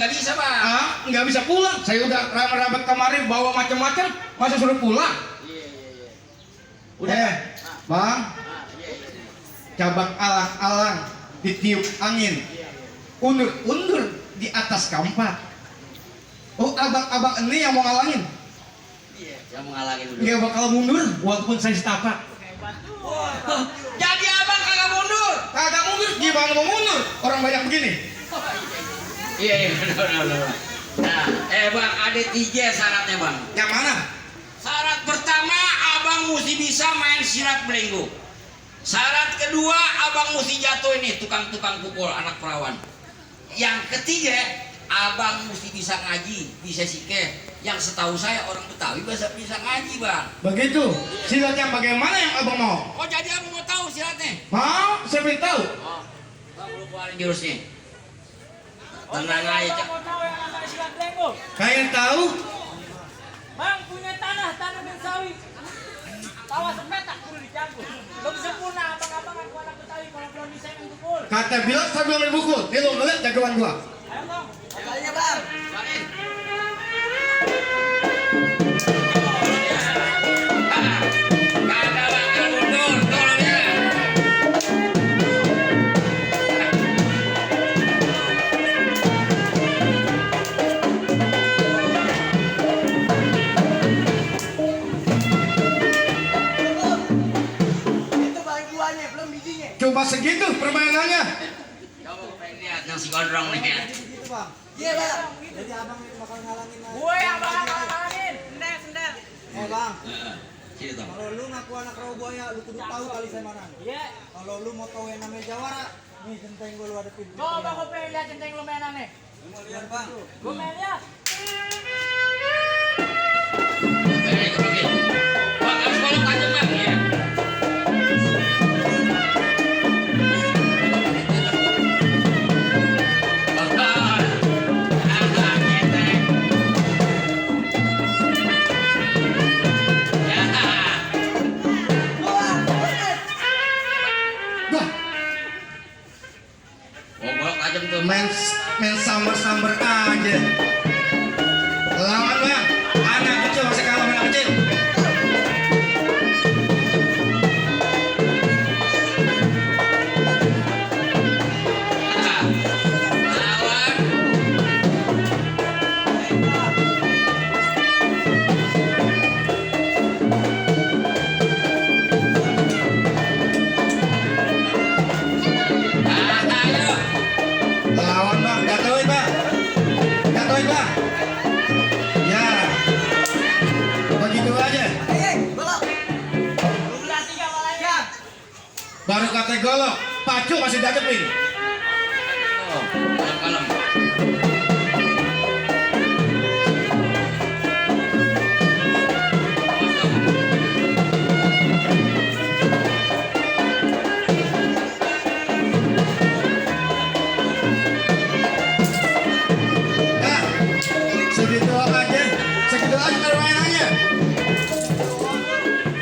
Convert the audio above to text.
nggak bisa bang. Ah, nggak bisa pulang. Saya udah rapat kemarin bawa macam-macam, masa suruh pulang? Iya iya iya. Udah, bang. Iya iya. Cabang alang-alang ditiup angin, undur-undur di atas kampak. Oh, abang-abang ini yang mau ngalangin? Iya. Yang menghalangi dulu. Nggak bakal mundur walaupun saya setapak. Jadi abang kagak mundur. Kagak mundur, gimana mau mundur? Orang banyak begini. Iya iya benar. Nah, bang ada 3 syaratnya bang. Yang mana? Syarat pertama abang mesti bisa main silat belenggu. Syarat kedua abang mesti jatuh ini tukang-tukang pukul anak perawan. Yang ketiga abang mesti bisa ngaji, bisa sikeh. Yang setahu saya orang Betawi bisa ngaji bang. Begitu. Silat yang bagaimana yang abang mau? Oh jadi abang mau tahu silatnya? Mau? Saya pengen tahu. Oh, bang lu keluarin jurusnya. Tenang aja cak. Mau tahu yang namanya silat belenggu? Kalian tahu? Bang punya tanah dan sawit. Tawa sepetak perlu dicampur. Belum sempurna abang-abang aku anak Betawi kalau belum bisa main pukul. Kata bilang saya belum main pukul. Nih lo ngeliat jagoan gua. Ayo bang. Kalinya bang. Keluarin. Kagak bakal mundur, tolong ya. Itu baru buahnya, belum bijinya. Coba segitu permainannya. Coba pengen lihat yang si gondrong nih ya. Gitu bang. Iya bang. Jadi abang bakal ngalangin. Gue abang-abangin. Sendal. Bang, Sini toh. kalau lu ngaku anak rawa buaya, lu kudu tahu kali saya mana. Iya. Kalau lu mau tahu yang namanya jawara, nih genteng gua lu ada pintu. Coba gue pengen lihat centeng lu mainan nih. Lihat bang. Gue main lihat. Oke. Bang harus kolok tajam bang ya. Wah, Oh, kolok tajam tuh. main sambar-sambar aja. Lawan bang. Anak kecil masih kalah sama anak kecil. Lawan. Ayo. Lawan bang, jatuhin bang. Jatuhin bang. Ya. Begitu aja. Golok. Lu belah 3 malahnya. Baru kata golok, pacu masih dapet nih.